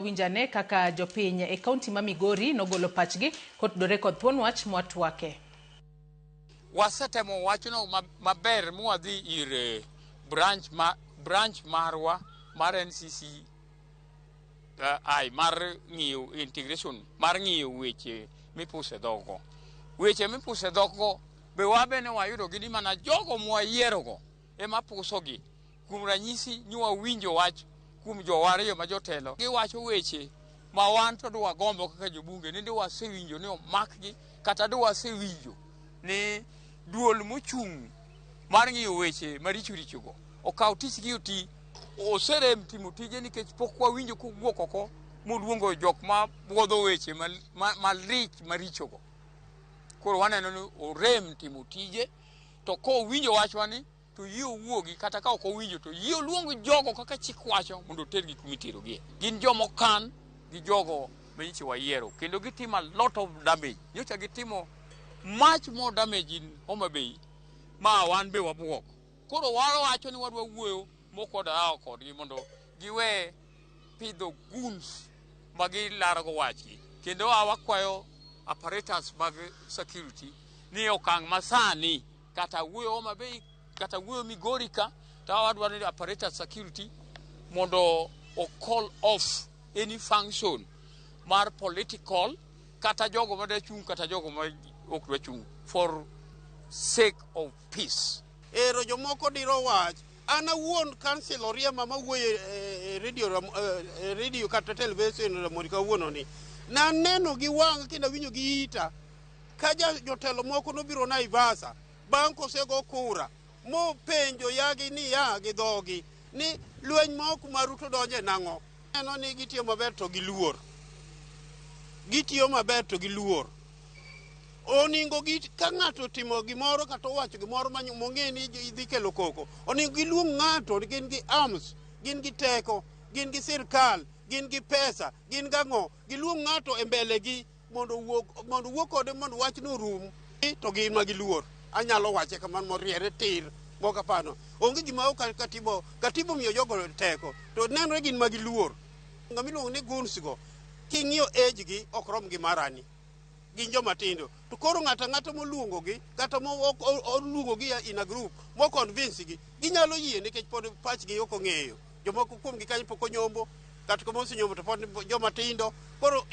Winjane kaka jopiny e kaunti ma Migori nogolo pachgi kotudore kod thuon wach mwatwake. Wasetemo wachno maber mwadhi ir branch, ma, branch marwa mar NCC I mar ng'iyo integration mar ng'iyo weche mipuse dhokgo. Weche mipuse dhokgo be wabe ne wayudo gi ni mana jogo mwayierogo ema pusogi. Kuom ranyisi nywawinjo wach kuom jowa ariyo ma jotelo giwacho weche ma wan to dwagombo kaka jobunge ni dwasewinjo ni omakgi kata dwasewinjo ni duol mochung' mar ng'iyo weche maricho richogo okaw tich gi oti oserem timo tije nikech pok wawinjo kowuok oko moluongo jok ma buodho weche malich marichogo. Koro waneno ni orem timo tije to kowinjo wachwa ni to yie owuogi kata ka ok owinjo to yie oluong jogo kaka chik wacho mondo otergi kuma iterogie. Gin joma okan gi jogo manyiche wayiero kendo gitimo a lot of damage. Nyocha gitimo much more damage in Homa Bay ma wan be wabuok. Koro wawacho ni wadwa wuoyo mok wadwa kodgi mondo giwe pidho goons ma gilarogo wachgi. Kendo wakwayo apparatus mag security ni okang' masani kata wuoyo Homa Bay kata wuoyo Migori ka to wadwaro ni apparatus security mondo o call off any function mar political kata jogo madwa chung' kata jogo ma ok dwa chung' for sake of peace. Ero jomoko diro wach. An awuon councillor Riema mawuoyo e radio, e radio kata television Ramogi kawuono ni. Naneno gi wang'a kendo awinjo gi ita ka jotelo moko nobiro Naivasha bang' kosego kura mopenjo yagi ni ya gi dhogi ni lweny ma ok ma Ruto donje nang'o. Neno ni gitiyo maber to giluor. Gitiyo maber to giluor. Oningo gi ka ng'ato otimo gimoro kata owacho gimoro mong'e ni dhi kelo koko, oningo giluong ng'ato, gin gi arms, gin gi teko, gin gi sirkal, gin gi pesa, gin gang'o, giluong ng'ato e mbele gi mondo owuo kode mondo wachno orum. To gin ma giluor. Anyalo wache kamano moriere tir mok apano. Onge gima ok katiba, katiba omiyo jogo teko, to nenore gin ma giluor. Ng'ama iluongo ni goons go, king'iyo age gi ok rom gi marani. Gin joma tindo. To koro ng'ato ang'ata moluongo gi, kata moluongo gi in a group, mo convince gi, ginyalo yie nikech pod pachgi ok ong'eyo. Jomoko kuom gi kanyo pok onyombo, kata kama osenyombo to pod joma tindo. Koro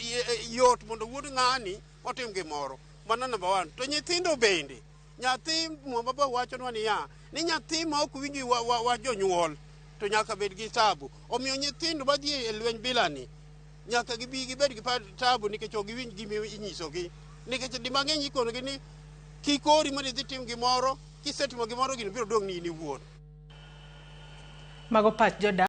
yot mondo wuod ng'ani otim gimoro. Mano number one. To nyithindo bende, nyathi baba wachonwa niya, ni nyathi ma ok winj wa jonyuol to nyaka bed gi tabu. Omiyo nyithindo madhi e lweny bilani nyaka gibi gibed gi tabu nikech ok giwinj gima inyisogi. Nikech di mang'eny ikonogi ni kik ori mondo idhi tim gimoro, kisetimo gimoro gino biro dong' ni in iwuon. Mago pach jodak.